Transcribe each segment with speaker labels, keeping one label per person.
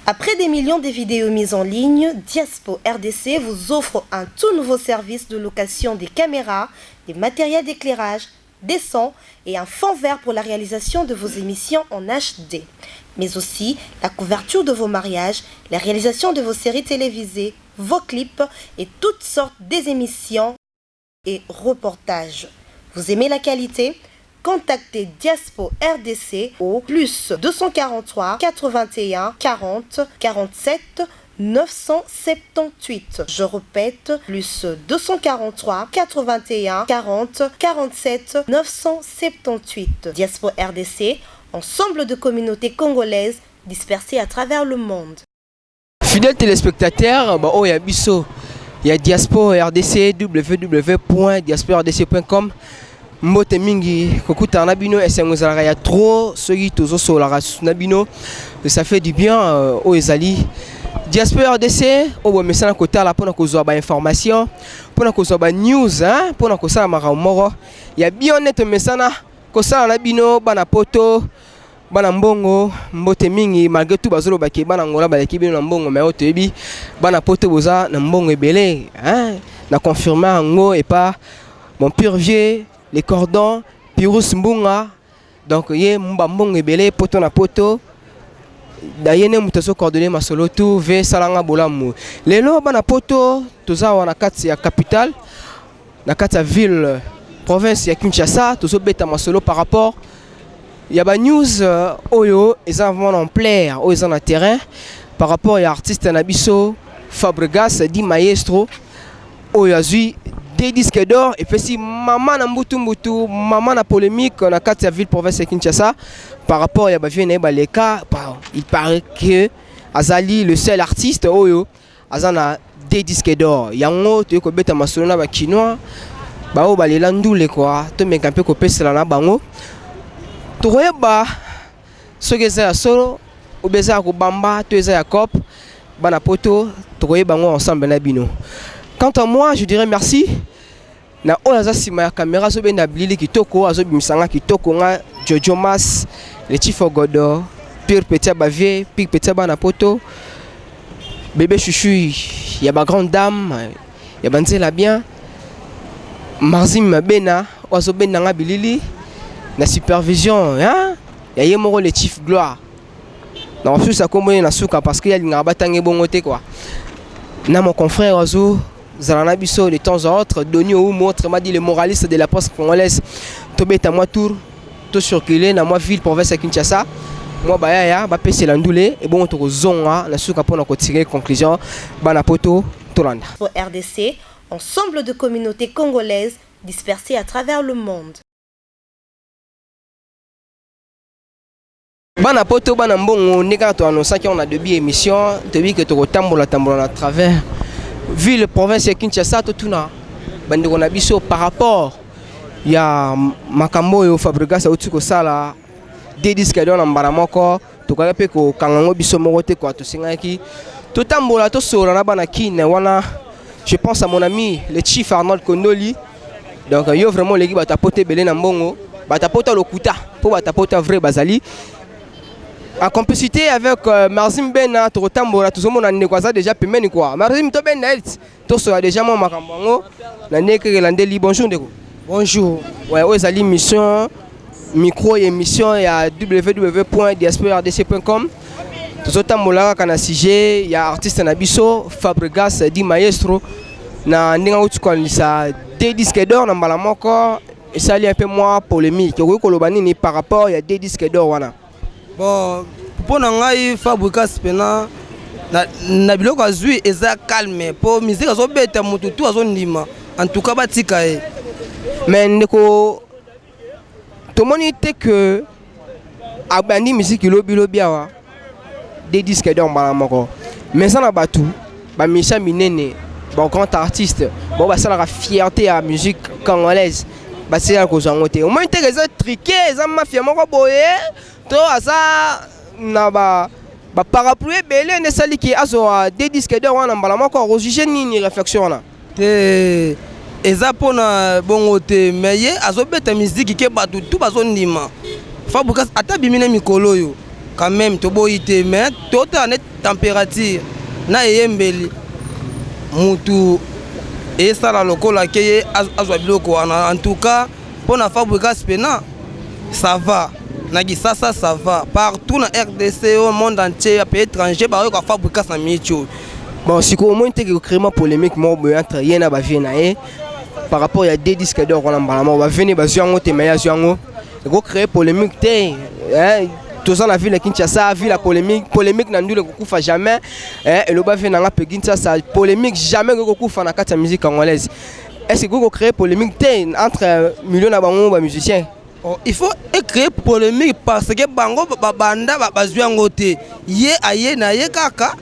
Speaker 1: Après des millions de vidéos mises en ligne, Diaspo RDC vous offre un tout nouveau service de location des caméras, des matériels d'éclairage, des sons et un fond vert pour la réalisation de vos émissions en HD, mais aussi la couverture de vos mariages, la réalisation de vos séries télévisées, vos clips et toutes sortes des émissions et reportages. Vous aimez la qualité? Contactez Diaspo RDC au plus 243 81 40 47 978. Je répète, plus 243 81 40 47 978. Diaspo RDC, ensemble de communautés congolaises dispersées à travers le monde.
Speaker 2: Fidèles téléspectateurs, ba oyo ya biso ya Diaspo RDC, www.diaspordc.com, mbote mingi. Kokutana na bino, esengo ezalaka ya trop soki tozosolaka na bino, ça fait du bien. Oyo ezali Diaspo RDC, oyo bomesana kotala mpona kozwa bainformation, mpona kozwa banews, mpona kosala makambo moko ya bio nde tomesana kosala na bino. Bana Poto, bana mbongo, mbote mingi. Malgré tout bazolobaki bana Ngola baleki bino na mbongo, mais oyo toyebi, bana Poto boza na mbongo ebele, hein? Na confirme yango epa mon pur vieux, les cordons Pirus Mbunga. Donc ye bambongo ebele Poto na Poto da, ye nde moto azocoordonner masolo tu ve esalanga bolamu. Lelo bana Poto toza awa na kati ya capitale, na kati ya ville province ya Kinshasa. Tozobeta masolo par rapport ya banews oyo eza vraiment na ampleur, oyo eza na terrain, par rapport ya artiste na biso Fabregas dit Maestro, oyo azwi deux disques d'or. Epesi mama na mbutu mbutu, mama na polémique na kati ya ville province ya Kinshasa par rapport ya bavieux na ye baleka. Il paraît que azali le seul artiste oyo aza na deux disques d'or. Yango toyei kobeta masolo na bakinois baoyo balela ndule kwa, tomeka mpe kopesela na bango, tokoyeba soki eza ya solo obe eza ya kobamba to eza ya cop. Bana Poto, tokoyeba yango ensemble na bino. Quant à moi, je dirais merci na oyo aza nsima ya caméra, azobenda bilili kitoko, azobimisa nga kitoko, nga Jojo Mas, le chief ogodo, pur petit ya bavieux, pur petit ya bana Poto, bébé chouchou ya bagrande dame ya banzela bien, Marzim Mabena oyo azobenda nga bilili na supervision, hein? Ya ye moko le chief Gloire na mosusu akomboni na suka parce que alingaka batanga ebongo te quoi, na mon confrère azo zala na biso de temps à autre, Doni Oumo, autrement dit le moraliste de la presse congolaise. Tobeta mwa tour, tocirculer na mwa ville province ya Kinshasa, mwa bayaya bapesela ndule ebongo, tokozonga na suka mpona kotirer conclusion. Bana Poto, tolanda.
Speaker 1: Pour RDC, ensemble de communautés congolaises dispersées à travers le monde.
Speaker 2: Bana Poto, bana mbongo, nde kaka toannonsaki yango na début émission, toyebi ke tokotambola tambola na travers ville province ya Kinshasa, totuna bandeko na biso par rapport ya makambo oyo Fabregas auti kosala, deux disques d'or na mbala moko. Tokaki mpe kokanga yango biso moko te kwa, tosengaki totambola, tosolola na bana Kine wana. Je pense à mon ami le chief Arnold Kondoli. Donc yo vraiment oleki bato ya Poto ebele na mbongo, bato ya Poto lokuta, mpo bato ya Poto vrai bazali en complicité avec Marzim Bena. Tokotambola, tozomona ndeko aza déjà pembeni quoi. Marzim, tobenda ye, tosola déjà mwa makambo yango na ndenge keke elandeli. Bonjour ndeko.
Speaker 3: Bonjour.
Speaker 2: Ouais, oyo ezali mission micro, émission ya www.diasporadc.com. Tozotambola kaka na sujet ya artiste na biso Fabregas dit Maestro, na ndenge auti koanisa deux disques d'or na mbala moko, esali un peu mwa polémique. Okoki koloba nini par rapport ya deux disques d'or wana?
Speaker 3: Bon, mpo na ngai, Fabregas mpena na biloko azwi eza calme, mpo musique azobeta, motu tu azondima. En tout cas batika ye.
Speaker 2: Mais ndeko, tomoni te que abandi musique lobilobi awa, deux disques d'or mbala moko, mais eza na bato bamisa minene, bagrand artiste bao basalaka fierté ya musique congolaise, basilaka kozwa yango te. Omoni teke eza truqué, eza mafia moko boye to aza na ba baparapluie ebele nde esaliki azwa deux disques d'or wana mbala moko. Akojuger nini réflexion wana?
Speaker 3: Te, eza mpona bongo te, mais ye azobeta miziki ke bato tu bazondima. Fabregas ata abimi na mikolo oyo quand même, toboyi te, mais totala nde. Température na eyembeli mutu esala lokola ke ye azwa biloko wana. En tout cas, mpo na Fabrigas pena, ça va na Kisasa, ça va partout na RDC, au monde entier, ya pays étranger, bayoka Fabrigas na miniti oyo.
Speaker 2: Bon, sikoyo omoni te kocréer polémique moko boye entre ye na bavieux na ye par rapport ya deux disques d'or wana? Mbala moko bavieux ne bazwi yango te, mais ye azwi yango, ekocréer polémique te? Toza na ville ya Kinshasa, ville ya polémique. Polémique na ndule ekokufa jamais. Eloba vieux nanga mpe, Kinshasa, polémique jamais ekoki kokufa na kati ya musique congolaise. Est ce que ekoki kocréer polémique te entre milieu na bango bamusicien?
Speaker 3: Oh, il faut ecréer polémique parce que bango babanda bazwi yango te. Ye aye na ye kaka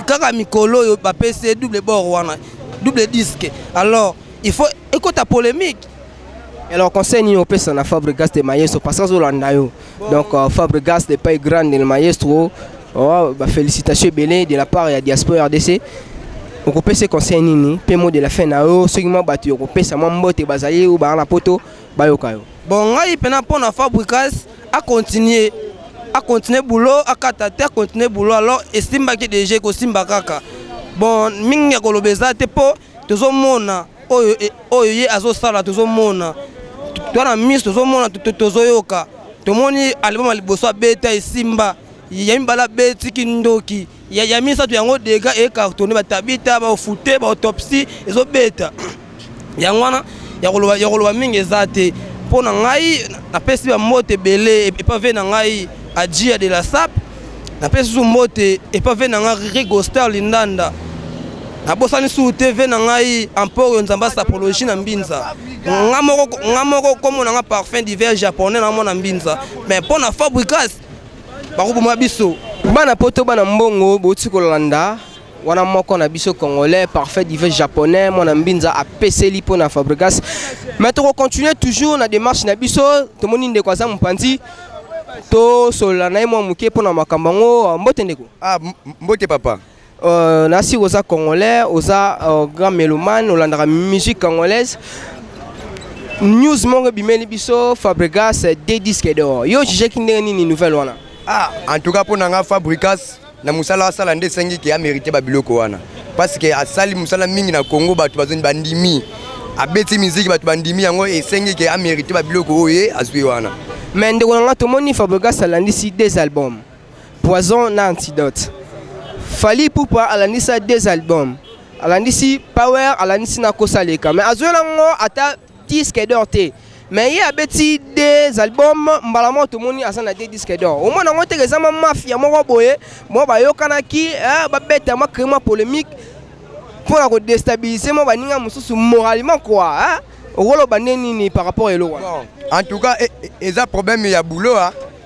Speaker 3: kaka mikolo oyo bapesi ye double bord wana, double disque. Alors il faut ekota polémique.
Speaker 2: Alors, conseil nini opesa na Fabregas de maestro, parce que azolanda yo? Donc Fabregas de Pai Grande, le maestro, oh, bah, félicitations ebele de la part ya Diaspora RDC. Okopesa conseil nini mpe mot de la fin na yo, soki mwa bato okopesa mwa mbote bazali oyo baa na Poto bayoka yo?
Speaker 3: Bon, ngai mpena mpo na Fabrigas, acontinue, acontinue boulot, akata te, acontinue boulot. Alors esimbaki déjà, ekosimba kaka. Bon, mingi ya koloba eza te, mpo tozomona oyo oyo ye azosala, tozomona toa na miso, tozomona, tozoyoka. Tomoni album ya liboso abeta, esimba. Ya mibale abeti kindoki. Ya misato yango dega ecartonne, batabita baofute baautopsie ezobeta. Yango wana ya koloba mingi eza te. Mpo na ngai, napesi bambote ebele epa vieux na ngai Ajia de la Sap, napesi su mbote epa vieux na ngai Rigostar Lindanda, nabosani su te vieux na ngai Emporio Nzamba Sapologie na Mbinza. Nga moko kombo na nga Parfum d'Hiver Japonais na mona Mbinza. Mais mpo na Fabrigas, bakoboma biso.
Speaker 2: Bana Poto, bana mbongo, bouti kolanda wana moko na biso congolais, Parfait d'Hiver Japonais, mwana Mbinza, apeseli mpo na Fabregas. Mais tokocontinue toujours na démarche na biso. Tomoni ndeko aza mopanzi, tosolola na ye mwa moke mpo na makambo yango. Mbote, ndeko.
Speaker 4: Ah, mbote, papa.
Speaker 2: Nasi oza congolais, oza grand mélomane, olandaka musique congolaise. News moko ebimeli biso, Fabregas deux disques d'or. Yo jugeki ndenge nini nouvelle wana?
Speaker 4: Ah, en tout cas, mpo na nga, Fabrigas na mosala asala nde esengi ke amérite babiloko wana, parce que asali mosala mingi na Congo. Bato bazoni bandimi, abeti miziki, bato bandimi yango, esengi ke amérite babiloko oyo ye azwi wana.
Speaker 2: Mais ndeko na nga, tomoni Fabregas alandisi deux albums, Poison na Antidote. Fally Ipupa alandisa deux albums, alandisi Power, alandisi na Kosaleka, mais azwela yango ata disque d'or te. Mais ye abeti deux albums, mbala moko tomoni aza na deux disques d'or. Omona yango teke eza ma mafia moko boye mo bayokanaki, babeta mwa créer mwa polémique mpona kodéstabiliser mwa baninga mosusu moralement quoi, hein? Okoloba nde nini par rapport eloko wana?
Speaker 4: Bon, en tout cas, eza problème ya boulot.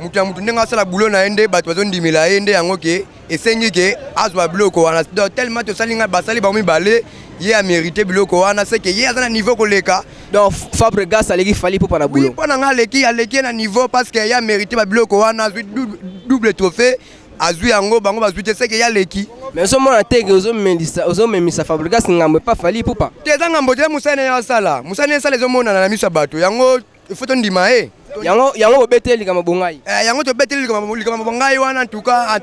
Speaker 4: Moto ya motu, ndenge asala boulot na ye nde bato bazondimela ye, nde yango ke esengi ke azwa biloko wana. Donc tellement tosali ngai, basali bango mibale, ye amérite biloko wana, c'est que ye aza na niveau koleka.
Speaker 2: Donc Fabregas aleki Fally Ipupa na boulot?
Speaker 4: Mpo na ngai, aleki ye na niveau, parce que ye amérite babiloko wana. Azwi double trophée, azwi yango, bango bazwi te, c'est que ye aleki.
Speaker 2: Mais ozomona te ke ozomemisa Fabregas ngambo epa Fally Ipupa?
Speaker 4: Te, eza ngambo te. Mosala na ye asala, mosala na ye esala, ezomonana na miso ya bato. Yango il faut tondima ye.
Speaker 2: Yango bobeteli likambo bongai?
Speaker 4: Yango tobeteli likambo bongai wana. En tout cas,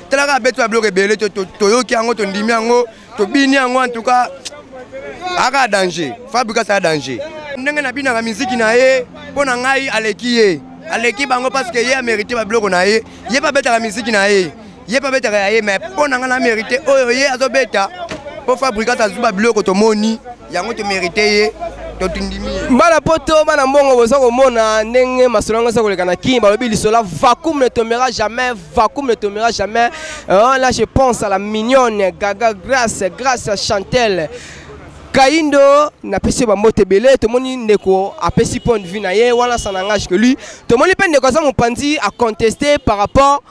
Speaker 4: talaka, abeti babiloko ebele, toyoki yango, tondimi yango, tobini yango. En tout cas, aka danger, Fabrigas aya danger. Ndenge nabinaka miziki na ye, mpo na ngai aleki ye, aleki bango, parce que ye amérite babiloko na ye. Ye mpe abetaka miziki na ye, ye mpe abetaka ya ye, mais mpo na ngai na mérite oyo ye azobeta, mpo Fabrigas azwi babiloko, tomoni yango, tomérite ye, totindimi ye.
Speaker 2: Bana Poto, bana mbongo, boza komona ndenge masolo yango eza koleka na Kini. Balobi lisolo vacuum ne tombera jamais, vacuum ne tombera jamais. Là je pense à la mignonne Gaga Grâce, Grâce Chantel Kaindo. Napesi yo bambote ebele. Tomoni ndeko apesi point de vue na ye wana, ça n'engage que lui. Tomoni mpe ndeko aza mopanzi, aconteste par rapport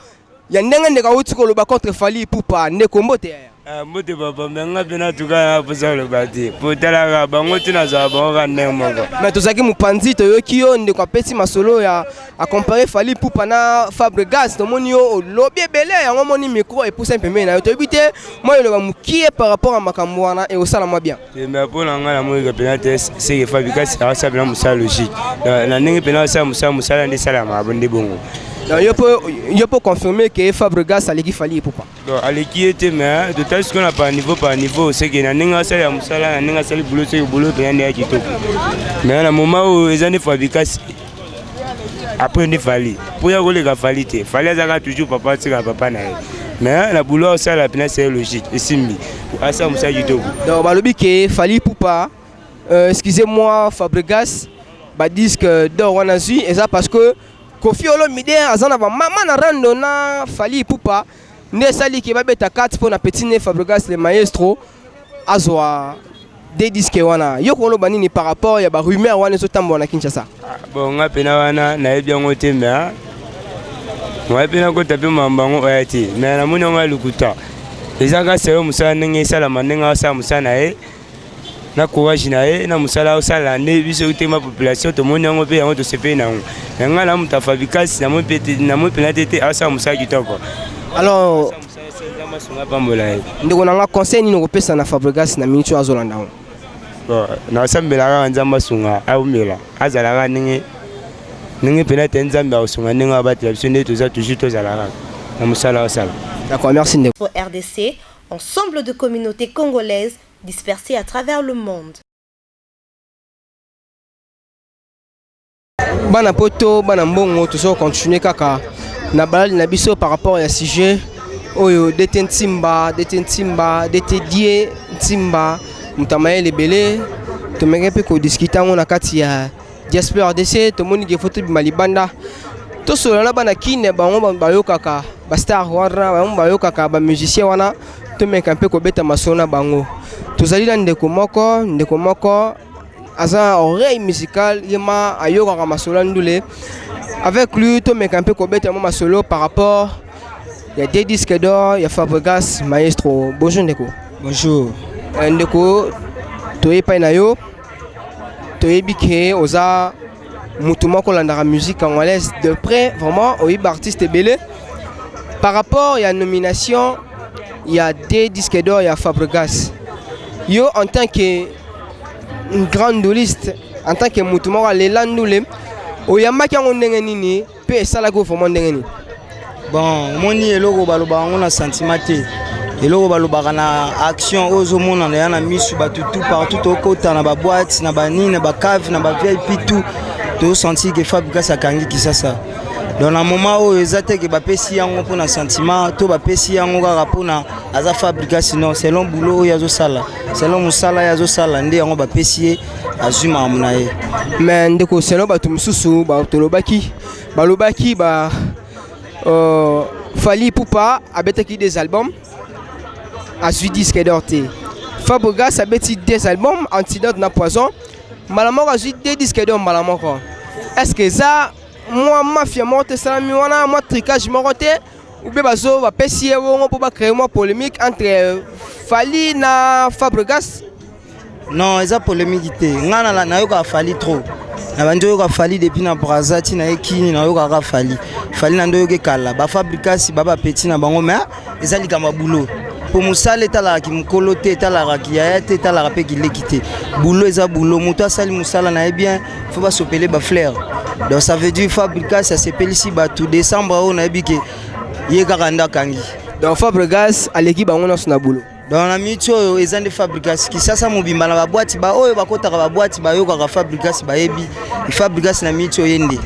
Speaker 2: ya ndenge ndeko awuti koloba contre Fally Ipupa. Ndeko, mbote yaya.
Speaker 5: Mbote, papa. Me nga mpe natuka na mposa koloba te, po talaka bango te, nazwaka bango ka ndenge moko.
Speaker 2: Mais tozalaki mopanzi, toyoki yo, ndeko apesi masolo ya acompare Fally Ipupa na Fabregas. Tomoni yo olobi ebele yango, omoni micro epusani pembeni na yo. Toyebi te, mwa eloba mokie par rapport ya makambo wana ekosala mwa bien.
Speaker 5: Te, me mpo na ngai namonika mpena te seke Fabregas akasala mpena mosala logique na ndenge mpena asala mosala nde esalamaka nde bongo.
Speaker 2: Donc yo mpo yo mpo confirmer ke Fabregas aleki Fally Ipupa?
Speaker 5: Bon, aleki ye te, mais totali sikoyo na par niveau par niveau, seke na ndenge asali ya mosala, na ndenge asali boulot, seke boulot mpenza nde ya kitoko. Mais na moment oyo eza nde Fabregas, après nde Fally, mpo ya koleka Fally te. Fally azalaka toujours papa, atikaka papa na ye, mais na boulot asala mpena, c'est logique, esimbi, asala mosala kitoko.
Speaker 2: Donc balobi ke Fally Ipupa, excusez-moi, Fabregas, badisque d'or wana zwi eza parce que Koffi Olomide aza na bamama na rando na Fally Ipupa, nde esali ke babeta 4 mpo na petit ne Fabregas le maestro azwa deux disques wana. Yo koloba nini par rapport ya barumeur wana ezotambola na Kinshasa?
Speaker 5: Bon, nga mpena wana nayebi yango te, mais moye mpe nakota mpe mambo yango oya te, mais namoni yango ya lokuta. Eza kaka oyo mosala ndenge esalama, ndenge asala mosala na ye na courage na ye na mosala osala, nde biso tema population tomoni yango mpe yango tosepeli na yango. Na ngai na moto ya Fabregas, namoni mpena te te asala mosala kitoko.
Speaker 2: Alors
Speaker 5: Nzambe pambola ye.
Speaker 2: Ndeko na nga, conseil nini okopesa na Fabregas na miniti oyo azolanda yango?
Speaker 5: Bon, nasambela kaka Nzambe asunga, aumela, azalaka ndenge ndenge mpena te. Nzambe akosunga ndenge abatela biso, nde toza toujours, tozala kaka na mosala osala.
Speaker 2: D'accord, merci ndeko.
Speaker 1: Pour RDC, ensemble de communautés congolaises dispersées à travers le monde.
Speaker 2: Bana poto, bana mbongo, tozo continuer kaka na balali na biso par rapport ya sujet oyo DT Ntimba, DT Ntimba, DT Die Ntimba, moto ya mayele ebele. Tomeki mpe kodiscuter yango na kati ya Diaspora RDC. Tomoni ke faut tobima libanda, tosolola na bana kine. Bango bayokaka bastar wana, bango bayokaka bamusicien wana. Tomeka mpe kobeta masolo na bango. Tozali na ndeko moko, ndeko moko aza oreille musicale, ye ma ayokaka masolo ya ndule. Avec lui tomeka mpe kobeta mwa masolo par rapport ya deux disques d'or ya Fabregas maestro. Bonjour ndeko.
Speaker 6: Bonjour.
Speaker 2: Ndeko, toyebi epai na yo, toyebi ke oza motu moko olandaka musique congolaise de près, vraiment oyebi artiste ebele. Par rapport ya nomination ya deux disques d'or ya Fabregas, yo en tant que grand nduliste, en tant que motu moko alela ndule, oyambaki yango ndenge nini mpe esalaki vraiment ndenge nini?
Speaker 6: Bon, omoni, eloko balobaka yango na sentiment te, eloko balobaka na action oyo ozomonana ya na misu. Bato tout partout, tokota na baboîte, na banini, na bacave, na bavip, tout tozosentir ke Fabregas akangi Kisasa. Donc na moment oyo eza te ke bapesi yango mpona sentiment to bapesi yango kaka mpona aza Fabregas. Non, selon boulot oyo azosala, selon mosala oyo azosala, nde yango bapesi ye, azwi makambo na ye.
Speaker 2: Mais ndeko, selon bato mosusu tolobaki, balobaki ba Fally Ipupa abetaki des albums, azwi disque d'or te. Fabregas abeti des albums, Antidote na Poison, mbala moko azwi deux disques d'or mbala moko. Est ce que eza mwa mafia moko te esalami wana, mwa trucage moko te, ou bien bazo bapesi ye bongo mpo bacréer mwa polémique entre Fally na Fabregas?
Speaker 6: Non, eza polémique te. Ngai nayokaka Fally trop, na bandi oyoka Fally depuis na Braza ntina ye kini, nayokaka Fally. Fally na nde oyoki kala, baFabregas ba bapeti na bango, mais eza likambo ya boulot, mpo mosala etalaka mokolo te, etalaka kiyaya te, etalaka mpe kileki te. Boulot eza boulot. Moto asali mosala na ye bien, faut basopele bafleur. Donc ça veut dire Fabregas asepelisi bato. Décembre oyo nayebi ke ye kaka nde akangi.
Speaker 2: Donc Fabregas aleki bango nyonso na boulot?
Speaker 6: Donc na miniti oyo eza nde Fabregas. Kisasa mobimba na baboîte, baoyo bakotaka baboîte bayokaka Fabregas, bayebi Fabregas na miniti oyo ye nde.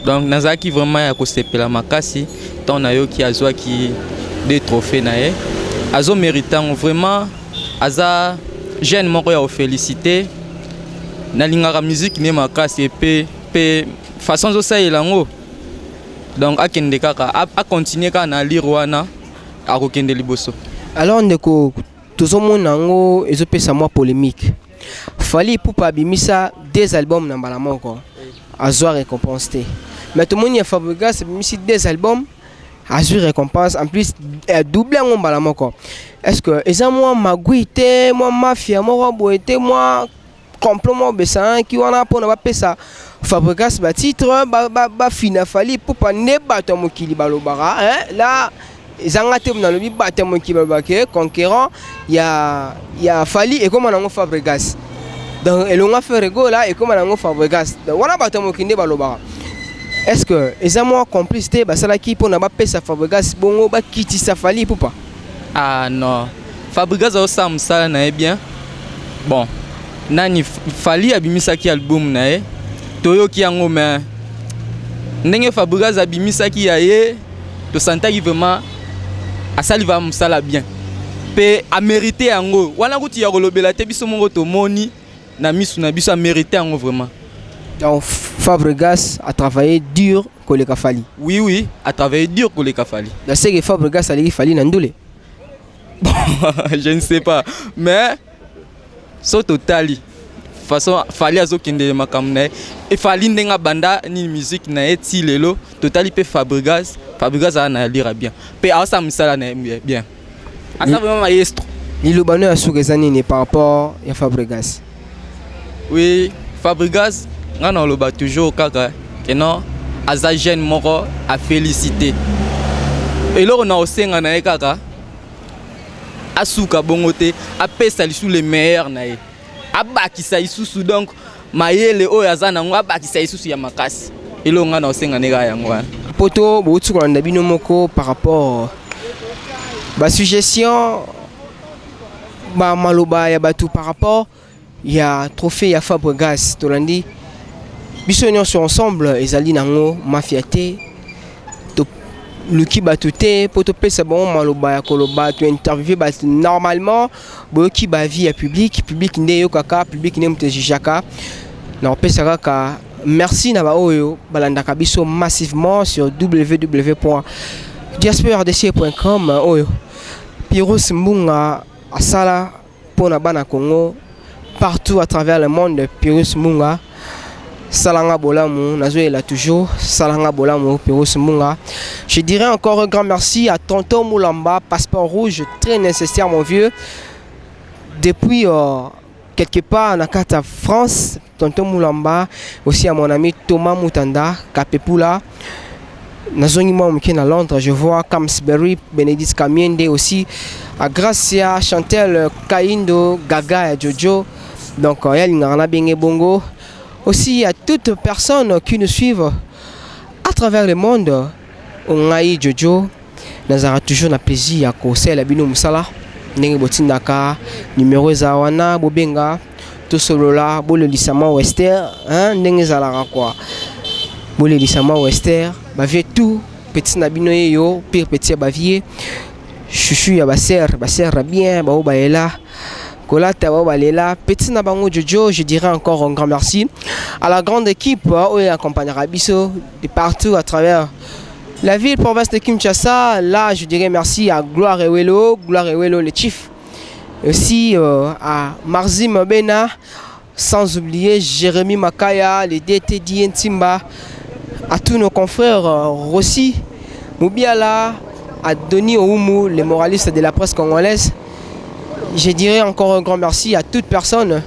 Speaker 7: Donc nazalaki vraiment ya kosepela makasi ntango nayoki azwaki deux trophée na ye. Azomérite yango vraiment, aza jeune moko ya kofélicité. Nalingaka musique ne makasi epe mpe façon azosalela yango. Donc akende kaka, acontinue kaka na lire wana, akokende liboso.
Speaker 2: Alors ndeko, tozomona yango ezopesa mwa polémique. Fally Ipupa abimisa deux albums na mbala moko, azwa récompense te, mais tomoni ya Fabregas abimisi deux albums, azwi récompense, en plus double yango mbala moko. Est ce que eza mwa magui te, mwa mafia moko boye te, mwa complot moko besanaki wana mpona bapesa Fabregas batitre, bafina Fally Ipupa? Nde bato ya mokili balobaka la ezanga te. Nalobi bato ya mokili balobaka concurrent ya Fally ekóma nango Fabregas, donc elonga Ferre Gola ekóma nango Fabregas. Donc wana bato ya mokili nde balobaka. Est-ce que eza mwa complice te basalaki mpona bapesa Fabregas bongo bakitisa Fally Ipupa?
Speaker 7: Ah non, Fabregas azosala mosala na ye bien. Bon, nani Fally abimisaki album na ye, toyoki yango, mais ndenge Fabregas abimisaki ya ye, tosantaki vraiment asali va mosala bien mpe amérite yango. Wana kutu ya kolobela te, biso moko tomoni na misu na biso, amérite yango vraiment.
Speaker 2: Donc Fabregas a travaillé dur koleka Fally?
Speaker 7: Oui, a travaillé dur koleka Fally.
Speaker 2: Na seke Fabregas aleki Fally na ndule?
Speaker 7: Bon, je ne sais pas, mais so totali façon Fally azokende makambo na ye, efali ndenge abanda nini musique na ye ti lelo, totali mpe Fabregas, Fabregas aza na lira bien mpe aosala mosala na ye bien, aza vraiment maestro.
Speaker 2: Liloba no ya suka eza nini par rapport ya Fabregas?
Speaker 7: Oui, Fabregas, nga na oloba toujours kaka ke non, aza jeune moko afélicité. Eloko na osenga na ye kaka, asuka bongo te, apesa lisusu le meilleur na ye, abakisa lisusu. Donc mayele oyo aza nango, abakisa lisusu ya makasi. Eloko nga na osenga nde kaka yango wana.
Speaker 2: Poto bouti kolanda bino moko par rapport basuggestion, bamaloba ya bato par rapport ya trophée ya Fabregas. Tolandi biso nyonso ensemble, ezali nango mafia te, toluki bato te mpo topesa bango maloba ya koloba, tointerviewe bato normalement. Boyoki baavis ya public, public nde eyokaka, public nde moto ejugeaka. Na kopesa kaka merci na baoyo balandaka biso massivement sur www.diasporadc.com, oyo Pirus Mbunga asala mpona bana Congo partout à travers le monde. Pirus Mbunga, salanga bolamu, nazoyela toujours salanga bolamu, Pirus Mbunga. Je dirais encore un grand merci à tonton Moulamba, passeport rouge, très nécessaire, mon vieux, depuis quelque part na kati ya France, tonton Moulamba. Aussi à mon ami Thomas Moutanda Kapepula. Nazongi mwa moke na Londres, je vois Camsbury, Bénédicte Kamiende, aussi à Gracia Chantel Kaindo Gaga ya Jojo. Donc yalingaka na benge bongo. Aussi à toutes personnes qui nous suivent à travers le monde, ngai Jojo nazalaka toujours na plaisir ya kosalela bino mosala ndenge botindaka. Numero eza wana, bobenga, tosolola, bolelisa mwa wester, ndenge ezalaka kua, bolelisa mwa wester bavieux tout. Petit na bino ye yo pire petit ya bavieux, chouchou ya baser, baser bien, bao bayela kolata, bao balela, petit na bango Jojo. Je dirais encore un grand merci à la grande équipe oyo accompagnera biso de partout à travers la ville province de Kinshasa. Là, je dirais merci à Gloire Ewelo, Gloire Ewelo le chief, aussi à Marzim Bena, sans oublier Jérémy Makaya, le DT Timba, à tous nos confrères Rossi Moubiala, à Denis Oumou, les moralistes de la presse congolaise. Je dirais encore un grand merci à toutes personnes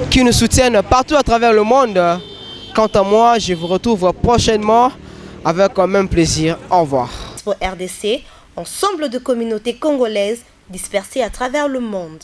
Speaker 2: qui nous soutiennent partout à travers le monde. Quant à moi, je vous retrouve prochainement avec un même plaisir. Au revoir.
Speaker 1: Pour RDC, ensemble de communautés congolaises dispersées à travers le monde.